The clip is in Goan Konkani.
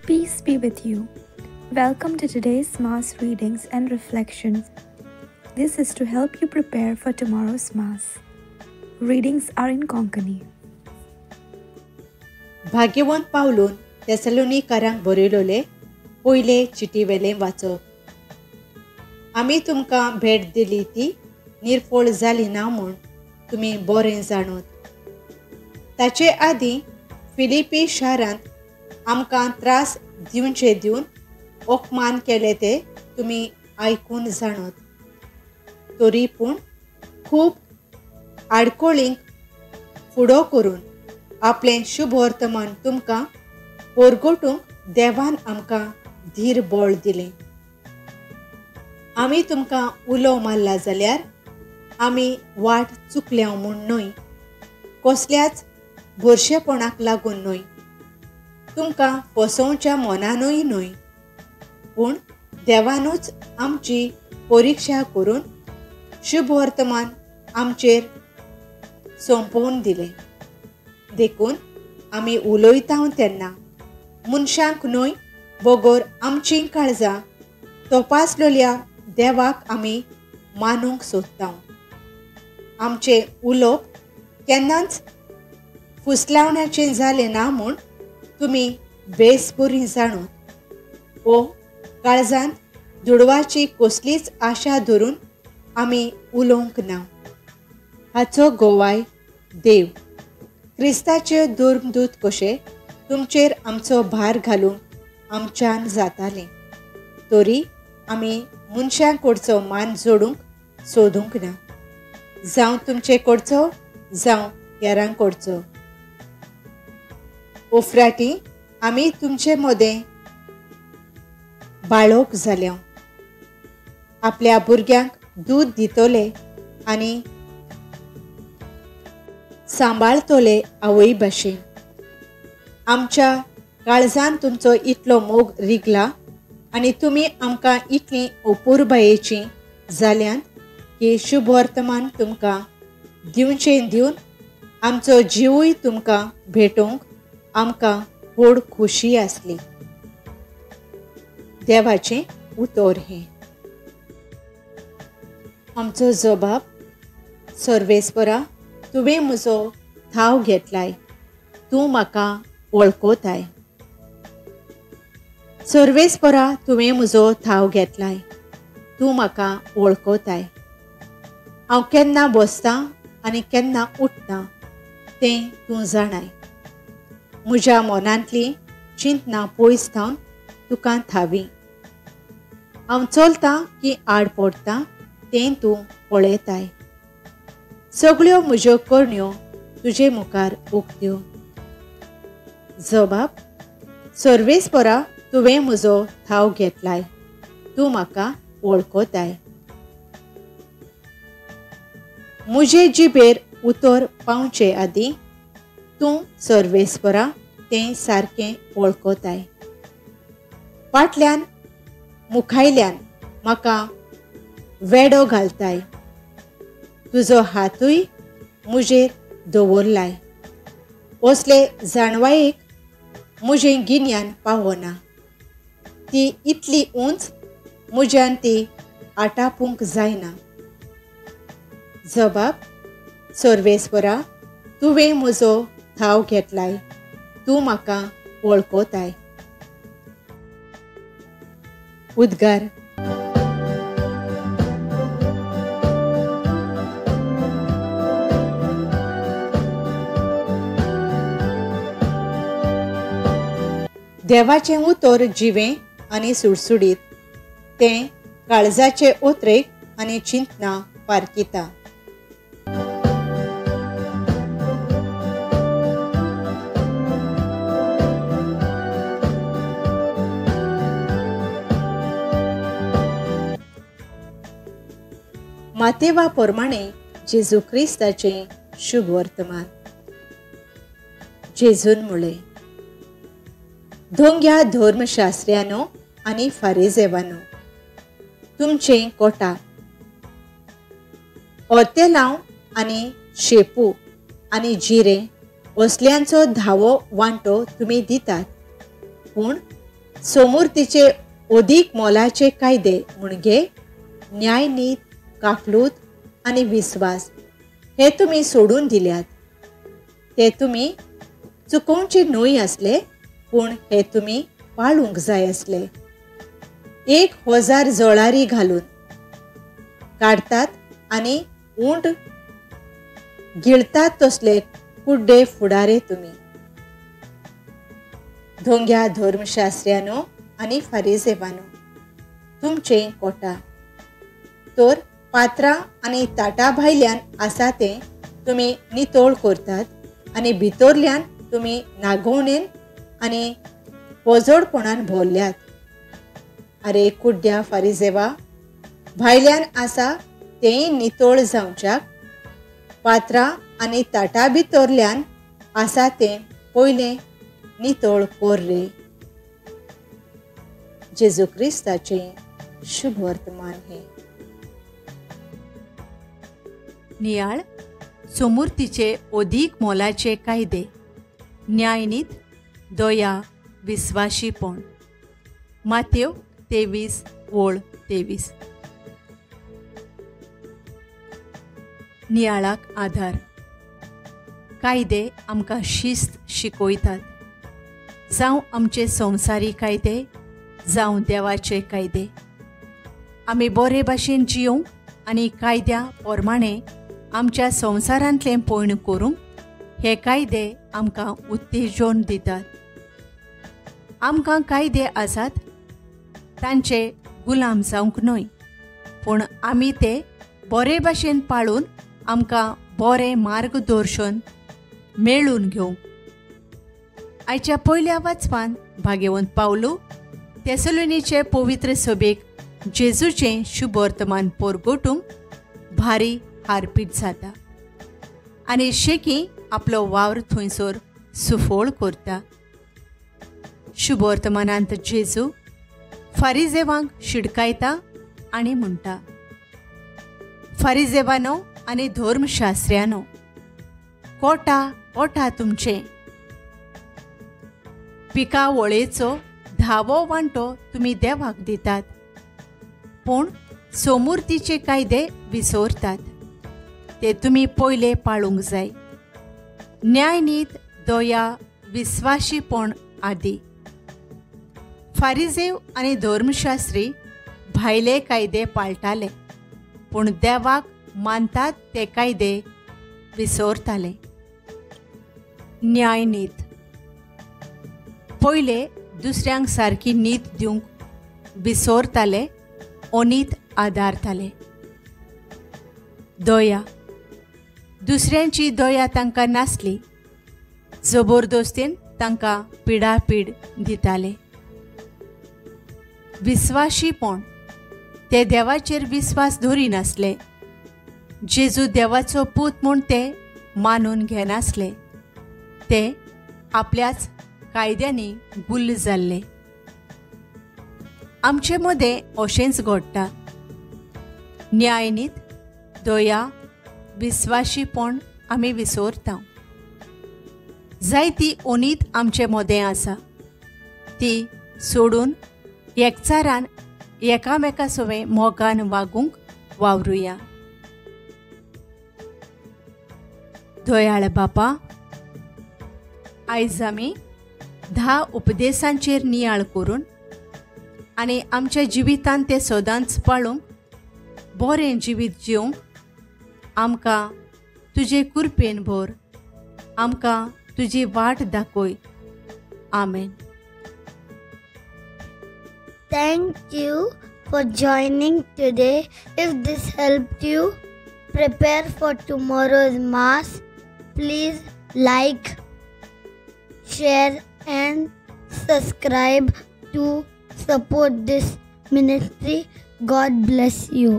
Peace be with you. Welcome to today's Mass readings and reflections. This is to help you prepare for tomorrow's Mass. Readings are in Konkani. भाग्यवंत पावलून तेसलोनिकारांक बरयलोले पयले चिटीवेलें वाचप. आमी तुमकां भेट दिली ती निर्फळ जाली ना म्हूण तुमी बरें जाणत. ताचे आदीं फिलिपी शारांत आमकां त्रास दिवचे दिवन अपमान केले ते तुमी आयकून जाणत. तरी पूण खूब आडकोळींक फुडो करून आपलें शुभवर्तमान तुमकां परगटूंक देवान आमकां धीर बळ दिलें. आमी तुमकां उलो मारला जाल्यार आमी वाट चुकल्या म्हूण न्हय, कसल्याच बुरशेपणाक लागून न्हय, तुमकां फसोवच्या मनानूय न्हय, पूण देवानूच आमची परिक्षा करून शुभवर्तमान आमचेर सोंपोवन दिलें. देखून आमी उलयता तेन्ना मनशांक न्हय बगर आमचीं काळजां तपासलेल्या देवाक आमी मानूंक सोदता. आमचें उलोवप केन्नाच फुसलावण्याचें जालें ना म्हूण तुमी बेस बरी जाणून ओ काळजांत दुडवाची कसलीच आशा धरून आमी उलोवंक ना. हाचो गोवाय देव क्रिस्ताचे दुर्मदूत कशे तुमचेर आमचो भार घालूंक आमच्यान जातालें, तरी आमी मनशां कडचो मान जोडूंक सोदूंक ना, जावं तुमचे कडचो जावं हेरां कडचो. उफराटी आमी तुमचे मदें बाळोक जाल्या, आपल्या भुरग्यांक दूद दितले आनी सांबाळतले आवय भाशेन. आमच्या काळजान तुमचो इतलो मोग रिगला आनी तुमी आमकां इतली अपुरबायेची जाल्यान की शुभवर्तमान तुमकां दिवचें दिवन आमचो जिवूय तुमकां भेटोवंक आमकां व्हड खोशी आसली. देवाचें उतर हें. आमचो जबाब. सर्वेस्परा, तुवें म्हजो थाव घेतलाय, तूं म्हाका वळखताय. सर्वेस्परा, तुवें म्हजो थाव घेतलाय, तूं म्हाका वळखताय. हांव केन्ना बसतां आनी केन्ना उठ्ठा तें तूं जाणाय. म्हज्या मनांतली चिंतना पयस थावन तुका थावी. हांव चलतां की आड पडटा तें तूं पळयताय. सगळ्यो म्हज्यो करण्यो तुजे मुखार उक्त्यो. जबाब. सर्वेस्परा, तुवें म्हजो थाव घेतलाय, तूं म्हाका वळखताय. म्हजे जिबेर उतर पावचे आदीं तूं सर्वेस्परा तें सारकें वळखताय. फाटल्यान मुखायल्यान म्हाका वेडो घालताय, तुजो हातूय म्हजेर दवरलाय. असले जाणवायेक म्हजें गिन्यान पावना, ती इतली उंच म्हज्यान ती आटापूंक जायना. जबाब. सर्वेस्परा, तुवें म्हजो थाव घेतलाय, तूं म्हाका वळखताय. उद्गार. देवाचें उतर जिवें आनी सुडसुडीत, तें काळजाचे ओतरेक आनी चिंतना पारखिता. मातेवा प्रमाणे जेजू क्रिस्ताचें शुभ वर्तमान. जेजून म्हळें, धोंग्या धर्मशास्त्र्यानो आनी फारिजेवानो, तुमचें कोटा ओतेलांव आनी शेपू आनी जिरें असल्यांचो धावो वांटो तुमी दितात, पूण सोमुर्तीचे अदीक मोलाचे कायदे म्हणजे न्यायनीत, काकलूत आनी विस्वास हे तुमी सोडून दिल्यात. ते तुमी चुकोवचे न्हय आसले, पूण हे तुमी पाळूंक जाय आसले. 1000 जळारी घालून काडटात आनी उंट गिळतात तसले कुड्डे फुडारे तुमी. धोंग्या धर्मशास्त्र्यानो आनी फारिजेवानो, तुमचें कोटा तर पात्रां आनी ताटा भायल्यान आसा तें तुमी नितळ करतात आनी भितरल्यान तुमी नागोवणेन आनी पोजोडपणान भरल्यात. आरे कुड्ड्या फारिजेवा, भायल्यान आसा तेंय नितळ जावच्याक पात्रां आनी ताटा भितरल्यान आसा तें पयलें नितळ कर रे. जेजू क्रिस्ताचें शुभ वर्तमान हें. नियाळ सोमुर्तीचे अदीक मोलाचे कायदे, न्यायनीत, दया, विस्वाशीपण. मातेव 23:23. नियाळाक आधार. कायदे आमकां शिस्त शिकयतात, जावं आमचे संवसारी कायदे, जावं देवाचे कायदे. आमी बरे भाशेन जियोंक आनी कायद्या प्रमाणे आमच्या संवसारांतलें पयण करूंक हे कायदे आमकां उत्तेजन दितात. आमकां कायदे आसात तांचे गुलाम जावंक न्हय, पूण आमी ते बरे भाशेन पाळून आमकां बरें मार्गदर्शन मेळून घेवंक. आयच्या पयल्या वाचपान भाग्यवंत पावलू तेसलोनीचे पवित्र सभेक जेजूचें शुभवर्तमान परगटूंक भारी हारपीट जाता आनी शेकी आपलो वावर थंयसर सुफळ करता. शुभवर्तमानांत जेजू फारिजेवांक शिडकायता आनी म्हणटा, फारिजेवानो आनी धर्मशास्त्र्यानो, कोटा कोटा तुमचें, पिका वळेचो धावो वांटो तुमी देवाक दितात, पूण सोमुर्तीचे कायदे विसरतात. ते तुमी पयले पाळूंक जाय. न्यायनीत, दया, विस्वाशीपण आदी. फारिजेव आनी धर्मशास्त्री भायले कायदे पाळटाले, पूण देवाक मानतात ते कायदे विसरताले. न्यायनीत. पयले दुसऱ्यांक सारकी नीत दिवंक विसरताले, अनीत आदारताले. दया. दुसऱ्यांची दया तांकां नासली, जबरदस्तीन तांकां पिडापीड दिताले. विस्वाशीपण. ते देवाचेर विस्वास धरिनासले, जेजू देवाचो पूत म्हूण ते मानून घेनासले. ते आपल्याच कायद्यांनी गुल्ल जाल्ले. आमचे मदें अशेंच घडटा. न्यायनीत, दया, विस्वाशीपण आमी विसरता. जायती अनीत आमचे मदें आसा, ती सोडून एकचारान एकामेका सवें मोगान वागूंक वावरुया. दयाळ बापा, आयज आमी 10 उपदेशांचेर नियाळ करून आनी आमच्या जिवितांत ते सदांच पाळूंक, बरें जिवीत जिवंक आमकां तुजे कृपेन भर, आमकां तुजी वाट दाखय. आमेन. Thank you for joining today. If this helped you prepare for tomorrow's Mass, please like, share and subscribe to support this ministry. God bless you.